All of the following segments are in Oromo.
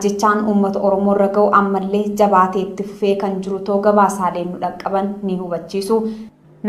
Ajjechaan uummata Oromoo irra ga'u ammallee jabaatee itti fufee kan jiru ta'uu gabaasaaleen nu dhaqqaban ni hubachiisu.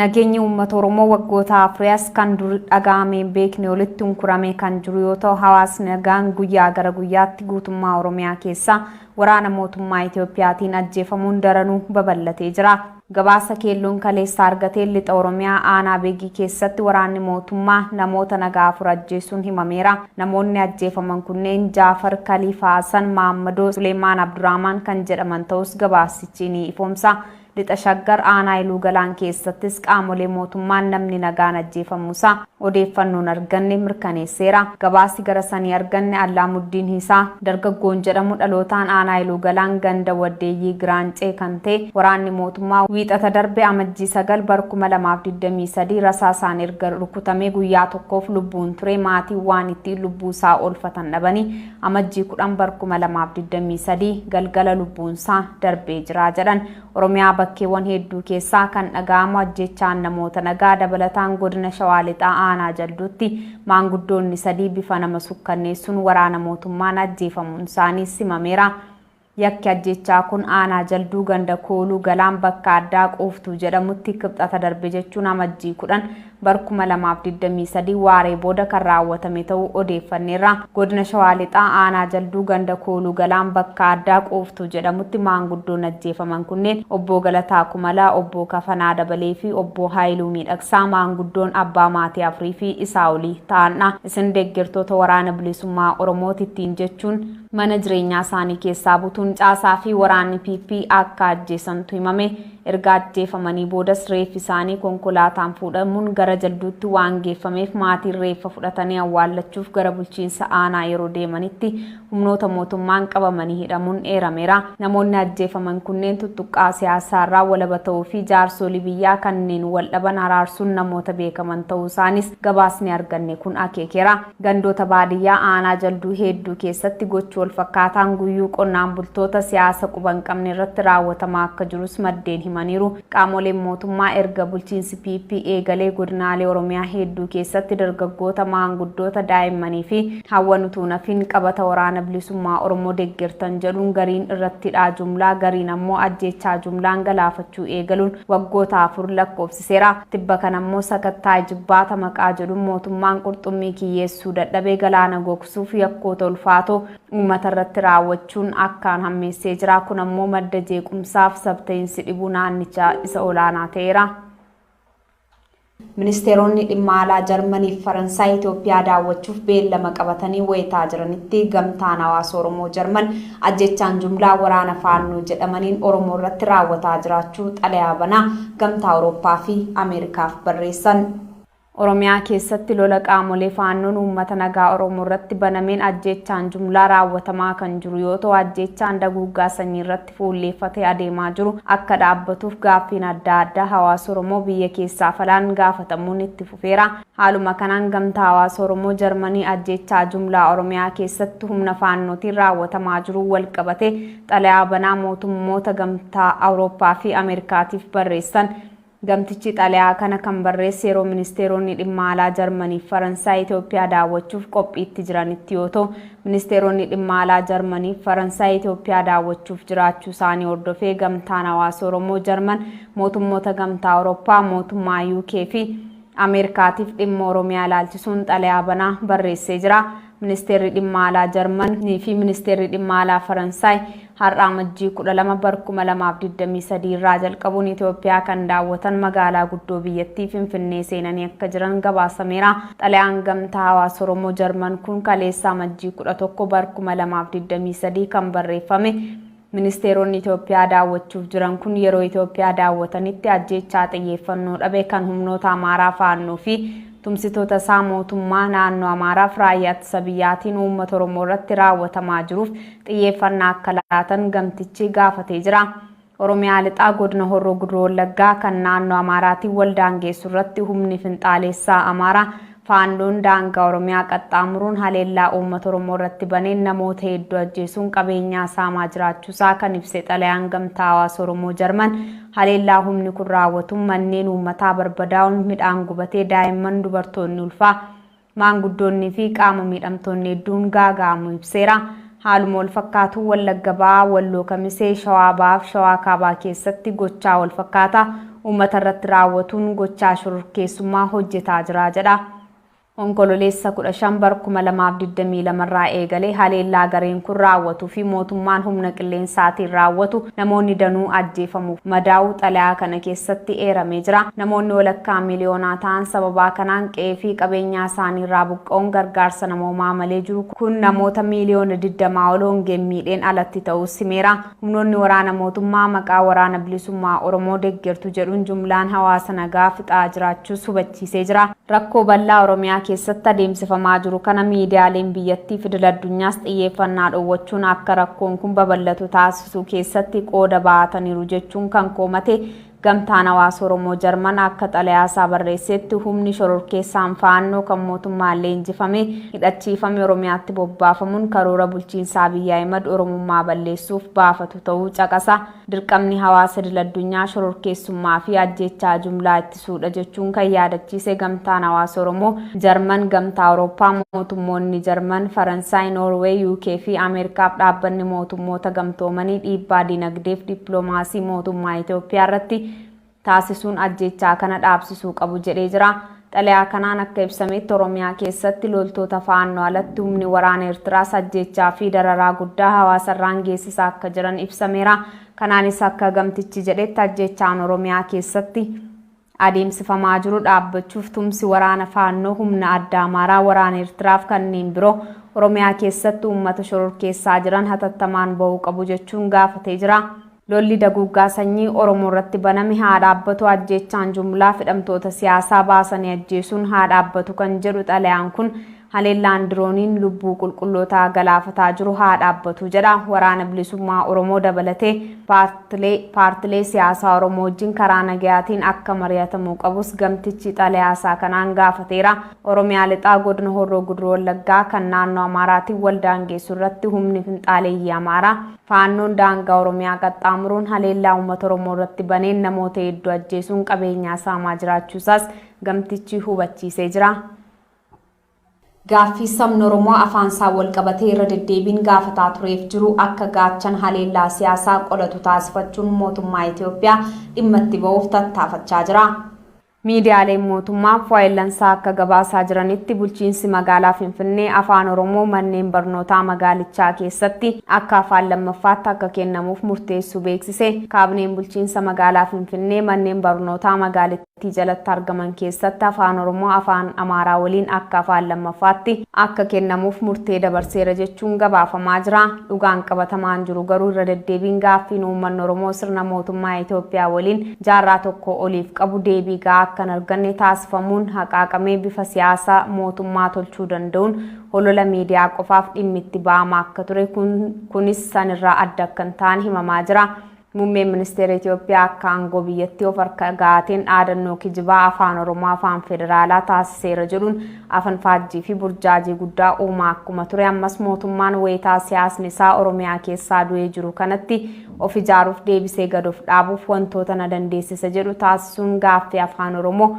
Nageenyi uummata Oromoo waggoota afurii as kan dur dhaga'amee hin beekne olitti unkuramee kan jiru yoo ta'u, hawaasni nagaan guyyaa gara guyyaatti guutummaa Oromiyaa keessaa waraana mootummaa Itoophiyaatiin ajjeefamuun daranuu babal'atee jira. Gabaasa Keelloon kaleessa argateen Lixa Oromiyaa aanaa Begii keessatti waraanni mootummaa namoota nagaa 4 ajjeesuun himameera. Namoonni ajjeefaman kunneen Jaafar Kaliifaa Hasan, Mahammadoo Suleemaan Abduraamaan kan jedhaman ta'uus gabaasichi ni ifoomsa. Lixa Shaggar aanaa Iluu Galaan keessattis qaamolee mootummaan namni nagaan ajjeefamuusaa odeeffannoon arganne mirkaneesseera. Gabaasi gara sanii arganne Allaamuddiin Hiisaa dargaggoon jedhamu dhalootaan aanaa Iluu Galaan ganda Waddeeyyii Giraancee kan ta'e waraanni mootummaa Wiixata darbe Amajjii 9 bar 2023 rasaasaan erga rukutamee guyyaa tokkoof lubbuun ture maatiin waan ittiin lubbuusaa oolfatan dhabanii Amajjii 10 bar 2023 galgala lubbuunsaa darbee jira jedhan. Oromiyaa bakkeewwan hedduu keessaa kan dhaga'amu ajjeechaan namoota nagaa dabalataan godina Shawaa Lixaa aanaa Jalduutti maanguddoonni sadii bifa nama sukkanneessuun waraana mootummaan ajjeefamuunsaaniis himameera. Yakki ajjeechaa kun aanaa Jalduu ganda Kooluu Galaan bakka addaa Quuftuu jedhamutti Kibxata darbe jechuun Amajjii 10 bar 2023 waaree booda kan raawwatame ta'uu odeeffanneerra. Godina Shawaa Lixaa aanaa Jalduu ganda Kooluu Galaan bakka addaa Quuftuu jedhamutti maanguddoon ajjeefaman kunneen Obboo Galataa Kumalaa, Obboo Kafanaa Dabalee fi Obboo Haayiluu Miidhagsaa maanguddoon abbaa maatii afurii fi isaa olii ta'andha. Isin deggertoota Waraana Bilisummaa Oromooti ittiin jechuun mana jireenyaa isaanii keessaa butuun caasaa fi waraanni PP akka ajjeesantu himame. Erga ajjeefamanii boodas reeffi isaanii konkolaataan fuudhamuun gara Jalduutti waan geeffameef maatiin reeffa fudhatanii awwaallachuuf gara bulchiinsa aanaa yeroo deemanitti humnoota mootummaan qabamanii hidhamuun eerameera. Namoonni ajjeefaman kunneen tuttuqqaa siyaasaarraa walaba ta'uu fi jaarsoolii biyyaa kanneen wal dhaban araarsuun namoota beekaman ta'uu isaaniis gabaasni arganne kun akeekeera. Gandoota baadiyyaa aanaa Jalduu heedduu keessatti gochi walfakkaataan guyyuu qonnaan bultoota siyaasa quba hin qabne irratti raawwatamaa akka jirus maddeen himaniiru. Qaamoleen mootummaa erga bulchiinsi PP eegalee godinaalee Oromiyaa heedduu keessatti dargaggoota, maanguddoota, daa'immanii fi hawwan utuu hin hafin qabata Waraana Bilisummaa Oromoo deggertan jedhuun gariin irratti hidhaa jumlaa gariin ammoo ajjeechaa jumlaan galaafachuu eegaluun waggoota 4 lakkoofsiseera. Tibba kanammoo sakattaa ijibbaata maqaa jedhuun mootummaan qurxummii kiyyeessuu dadhabe galaana gogsuuf yakkoota ulfaatoo uummatarratti raawwachuun akkaan hammeessee jira. Kun ammoo madda jeequmsaaf sabta'iinsi dhibuu naannichaa isa olaanaa ta'eera. Ministeeronni Dhimma Alaa Jarmanii fi Faransaay Itoophiyaa daawwachuuf beellama qabatanii wayitaa jiranitti Gamtaan Hawaasa Oromoo Jarman ajjeechaan jumlaa waraana Faannoo jedhamaniin Oromoo irratti raawwataa jiraachuu xalayaa banaa Gamtaa Awurooppaa fi Ameerikaaf barreessan. Oromiyaa keessatti lola qaamolee Faannoon uummata nagaa Oromoo irratti banameen ajjeechaan jumlaa raawwatamaa kan jiru yoo ta'u ajjeechaan daguuggaa sanyii irratti fuulleeffatee adeemaa jiru akka dhaabbatuuf gaaffiin adda addaa hawaasa Oromoo biyya keessaaf alaan gaafatamuun itti fufeera. Haaluma kanaan Gamtaa Hawaasa Oromoo Jarmanii ajjeechaa jumlaa Oromiyaa keessatti humna Faannootiin raawwatamaa jiruun walqabatee xalayaa banaa mootummoota Gamtaa Awurooppaa fi Ameerikaatiif barreessan. Gamtichi xalayaa kana kan barreesse yeroo ministeeronni dhimma alaa Jarmanii fi Faransaay Itoophiyaa daawwachuuf qophiitti jiranitti yoo ta'u, ministeeronni dhimma alaa Jarmanii fi Faransaay Itoophiyaa daawwachuuf jiraachuu isaanii hordofee Gamtaan Hawaasa Oromoo Jarman, mootummoota Gamtaa Awurooppaa, mootummaa UK fi Ameerikaatiif dhimma Oromiyaa ilaalchisuun xalayaa banaa barreessee jira. Ministeerri Dhimma Alaa Jarman fi Ministeerri Dhimma Alaa Faransaay har'a Amajjii 12 bar 2023 irraa jalqabuun Itoophiyaa kan daawwatan magaalaa guddoo biyyattii Finfinnee seenanii akka jiran gabaasameera. Xalayaan Gamtaa Hawaasa Oromoo Jarman kun kaleessa Amajjii 11 bar 2023 kan barreeffame Ministeeronni Itoophiyaa daawwachuuf jiran kun yeroo Itoophiyaa daawwatanitti ajjeechaa xiyyeeffannoo dhabe kan humnoota Amaaraa Faannoo fi tumsitoota isaa mootummaa naannoo Amaaraaf raayyaa ittisa biyyaatiin uummata Oromoo irratti raawwatamaa jiruuf xiyyeeffannaa akka laatan gamtichi gaafatee jira. Oromiyaa Lixaa Godina Horroo Guduruu Wallaggaa kan naannoo Amaaraatiin wal daangeessu irratti humni finxaaleessaa Amaaraa Faannoon daangaa Oromiyaa qaxxaamuruun haleellaa uummata Oromoo irratti baneen namoota hedduu ajjeesuun qabeenyaa saamaa jiraachuusaa kan ibse xalayaan Gamtaa Hawaasa Oromoo Jarman, haleellaa humni kun raawwatuun manneen uummataa barbadaa'uun, midhaan gubatee, daa'imman, dubartoonni ulfaa, maanguddoonnii fi qaama miidhamtoonni hedduun gaaga'amuu ibseera. Haaluma wal fakkaatuun Wallagga Bahaa, Walloo Kamisee, Shawaa Bahaa fi Shawaa Kaabaa keessatti gochaa wal fakkaataa uummata irratti raawwatuun gochaa shororkeessummaa hojjetaa jira jedha. Onkololeessa 15 bar 2022 irraa eegalee haleellaa gareen kun raawwatuu fi mootummaan humna qilleensaatiin raawwatu namoonni danuu ajjeefamuuf madaa'uu xalayaa kana keessatti eeramee jira. Namoonni walakkaa miliyoonaa ta'an sababaa kanaan qe'ee fi qabeenyaa isaanii irraa buqqa'uun gargaarsa namoomaa malee jiru kun namoota miiliyoona 20 ol hongeen miidheen alatti ta'uus himeera. Humnoonni waraana mootummaa maqaa Waraana Bilisummaa Oromoo deggertu jedhuun jumlaan hawaasa nagaa fixaa jiraachuus hubachiisee jira. Rakkoo bal'aa Oromiyaa keessatti adeemsifamaa jiru kana miidiyaaleen biyyattii fi idil-addunyaas xiyyeeffannaa dhowwachuun akka rakkoon kun babal'atu taasisuu keessatti qooda bahataniiru jechuun kan koomate Gamtaan Hawaasa Oromoo Jarman akka xalayaa isaa barreessetti humni shororkeessaan Faannoo kan mootummaan leenjifame, hidhachiifame Oromiyaatti bobbaafamuun karoora bulchiinsa Abiy Ahimad Oromummaa balleessuuf baafatu ta'uu caqasa. Dirqamni hawaasa idil-addunyaa shororkeessummaa fi ajjeechaa jumlaa ittisuudha jechuun kan yaadachiise Gamtaan Hawaasa Oromoo Jarman, Gamtaa Awurooppaa, mootummoonni Jarman, Faransaay, Noorweey, UK fi Ameerikaaf Dhaabbanni Mootummoota Gamtoomanii dhiibbaa dinagdeef dippiloomaasii mootummaa Itoophiyaa irratti taasisuun ajjeechaa kana dhaabsisuu qabu jedhee jira. Xalayaa kanaan akka ibsametti Oromiyaa keessatti loltoota Faannoo alatti humni waraana Eertiraas ajjeechaa fi dararaa guddaa hawaasarraan geessisaa akka jiran ibsameera. Kanaanis akka gamtichi jedhetti ajjeechaan Oromiyaa keessatti adeemsifamaa jiru dhaabbachuuf tumsi waraana Faannoo, humna adda Amaaraa, waraana Eertiraaf kanneen biroo Oromiyaa keessatti uummata shororkeessaa jiran hatattamaan bahuu qabu jechuun gaafatee jira. Lolli daguuggaa sanyii Oromoo irratti baname haa dhaabbatu, ajjeechaan jumlaa fidhamtoota siyaasaa baasanii ajjeesuun haa dhaabbatu kan jedhu xalayaan kun haleellaan dirooniin lubbuu qulqullootaa galaafataa jiru haa dhaabbatu jedha. Waraana Bilisummaa Oromoo dabalatee paartilee paartilee siyaasaa Oromoo wajjin karaa nagayaatiin akka mari'atamuu qabus gamtichi xalayaa isaa kanaan gaafateera. Oromiyaa Lixaa Godina Horroo Guduruu Wallaggaa kan naannoo Amaaraatiin wal daangeessu irratti humni finxaaleeyyii Amaaraa Faannoon daangaa Oromiyaa qaxxaamuruun haleellaa uummata Oromoo irratti baneen namoota hedduu ajjeesuun qabeenyaa saamaa jiraachuusaas gamtichi hubachiisee jira. Gaaffii sabni Oromoo afaansaan walqabatee irra deddeebiin gaafataa tureef jiru akka gaachana haleellaa siyaasaa qolatu taasifachuun mootummaa Itoophiyaa dhimma itti bahuuf tattaafachaa jira. Miidiyaaleen mootummaa waayillansaa akka gabaasaa jiranitti bulchiinsi magaalaa Finfinnee Afaan Oromoo manneen barnootaa magaalichaa keessatti akka afaan lammaffaatti akka kennamuuf murteessuu beeksise. Kaabineen bulchiinsa magaalaa Finfinnee manneen barnootaa magaalittii jalatti argaman keessatti Afaan Oromoo Afaan Amaaraa waliin akka afaan lammaffaatti akka kennamuuf murtee dabarseera jechuun gabaafamaa jira. Dhugaan qabatamaan jiru garuu irra deddeebiin gaaffiin uummanni Oromoo sirna mootummaa Itoophiyaa waliin jaarraa tokkoo oliif qabu deebii ga'aa akka hin arganne taasifamuun haqaaqamee bifa siyaasa mootummaa tolchuu danda'uun holola miidiyaa qofaaf dhimmi itti ba'amaa akka ture kunis sanirraa adda akka hin taane himamaa jira. Muummeen Ministeera Itoophiyaa akka aangoo biyyattii of harka ga'ateen dhaadannoo kijibaa Afaan Oromoo afaan federaalaa taasiseera jedhuun afanfaajjii fi burjaajii guddaa uumaa akkuma ture ammas mootummaan wayitaa siyaasni isaa Oromiyaa keessaa du'ee jiru kanatti of ijaaruuf deebisee gad of dhaabuuf wantoota na dandeessisa jedhu taasisuun gaaffii Afaan Oromoo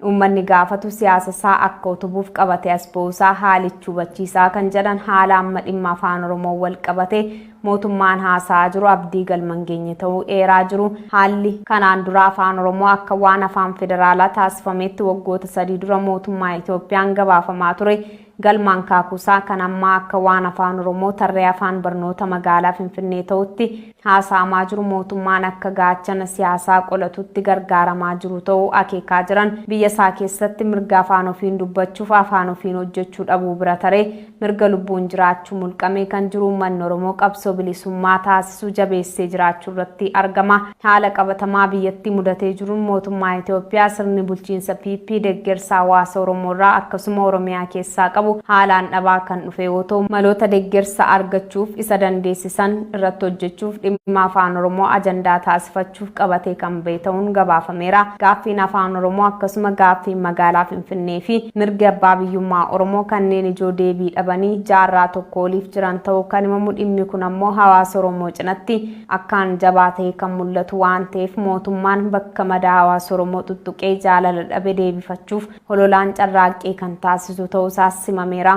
uummanni gaafatu siyaasa isaa akka utubuuf qabatee as ba'uusaa haalichi hubachiisaa kan jedhan haala amma dhimma Afaan Oromoon wal qabatee mootummaan haasa'aa jiru abdii galma hin geenye ta'uu eeraa jiru. Haalli kanaan dura Afaan Oromoo akka waan afaan federaalaa taasifameetti waggoota 3 dura mootummaa Itoophiyaan gabaafamaa ture Galmaan Kaakuusaa kan ammaa akka waan Afaan Oromoo tarree afaan barnoota magaalaa Finfinnee ta'utti haasa'amaa jiru mootummaan akka gaachana siyaasaa qolatutti gargaaramaa jiru ta'uu akeekaa jiran. Biyya isaa keessatti mirga afaan ofiin dubbachuuf afaan ofiin hojjechuu dhabuu bira taree mirga lubbuun jiraachuu mulqamee kan jiru uummanni Oromoo qabsoo bilisummaa taasisu jabeessee jiraachuu irratti argama. Haala qabatamaa biyyattii mudatee jiruun mootummaa Itoophiyaa sirni bulchiinsa PP deggersa hawaasa Oromoo irraa akkasuma Oromiyaa keessaa qabu haalaan dhabaa kan dhufe yoo ta'u maloota deggersa argachuuf isa dandeessisan irratti hojjechuuf dhimma Afaan Oromoo ajandaa taasifachuuf qabatee kan ba'e ta'uun gabaafameera. Gaaffiin Afaan Oromoo akkasuma gaaffiin magaalaa Finfinnee fi mirgi abbaa biyyummaa Oromoo kanneen ijoo deebii dhabanii jaarraa tokko oliif jiran ta'uu kan himamu dhimmi kun ammoo hawaasa Oromoo cinatti akkaan jabaa ta'ee kan mul'atu waan ta'eef mootummaan bakka madaa hawaasa Oromoo xuxxuqee jaalala dhabe deebifachuuf hololaan carraaqqii kan taasisu ta'uusaas himameera.